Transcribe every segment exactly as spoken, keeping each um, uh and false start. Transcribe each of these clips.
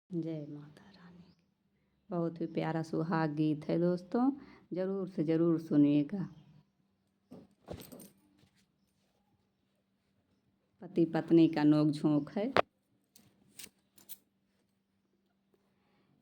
जय माता रानी। बहुत ही प्यारा सुहाग गीत है दोस्तों, जरूर से जरूर सुनिएगा। पति पत्नी का नोक झोंक है।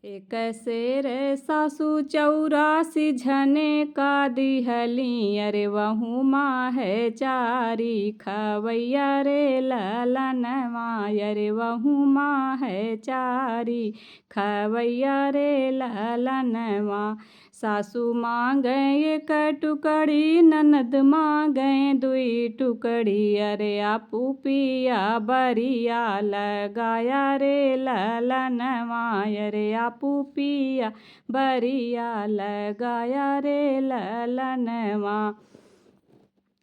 एक सेर सासू चौरासी झने का दिहली, अरे वहू मा है चारी खवैया रे ललनवा, अरे वहू मा है चारी खवैया रे ललनवा। सासू मांगे एक टुकड़ी, ननद मांगे दुई टुकड़ी, अरे आपू पिया बरिया लगाया रे ललनवा, अरे आपू पिया बरिया लगाया रे ललनवा।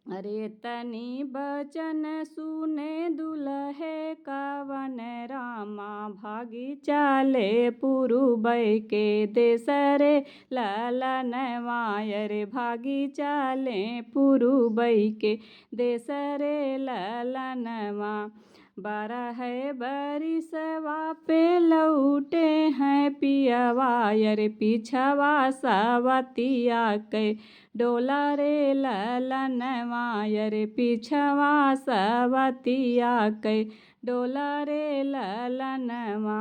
अरे तनी बचन सुने दुलहे कवन रामा, भागी चाले पुरुबै के देस रे ललनवा, अरे भागी चाले पुरुबै के देस रे ललनवा। बारह बरिसवा पे लौटे हैं पियवा, अरे पिछवा सवतिया के डोला रे ललनवा, अरे पिछवा सवतिया के डोला रे ललनवा।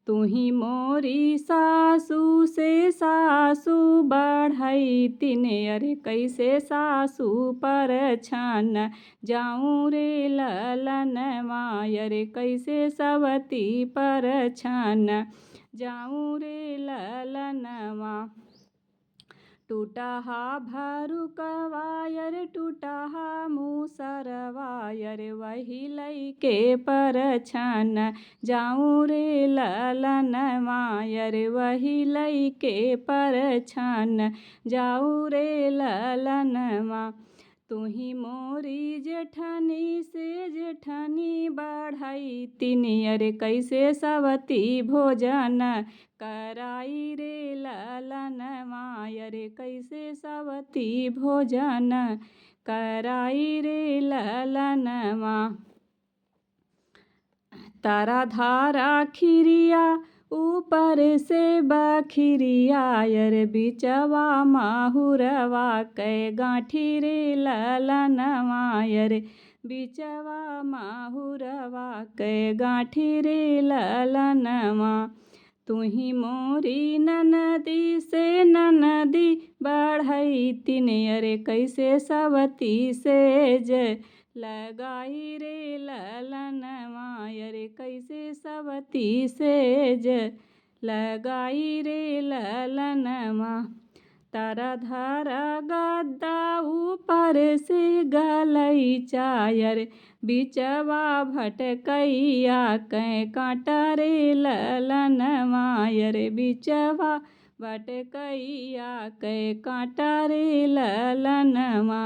तुही मोरी सासू से सासू बढ़ैतिन, अरे कैसे सासू पर छन जाऊं रे ललनवा, अरे कैसे सवती पर छन जाऊं रे ललनवा। टूटहा भरुकवा अरे टूटहा मूसरवा अरे वही लइके पर छन जाऊं रे ललनवा अरे वही लइके पर छन जाऊं रे ललनवा। तुही मोरी जेठनी से जेठनी बढ़ैतिन अरे कैसे सवती भोजन कराई रे ललनवा अरे कैसे सवती भोजन कराई रे ललनवा। तारा धारा खिरिया ऊपर से बखिरिया अरे बिचवा माहुरवा कै गांठी रे ललनवा अरे बिचवा माहुरवा कै गांठी रे ललनवा। तुही मोरी ननदी से ननदी बढ़ैतिन अरे कैसे सवती सेज लगाई रे ललनवा अरे कैसे सवती सेज लगाई रे ललनवा। तारा धारा गद्दा ऊपर से गलैचा अरे बिचवा भटकैया कै कांटा रे ललनवा अरे बिचवा भटकैया कै कांटा रे ललनवा।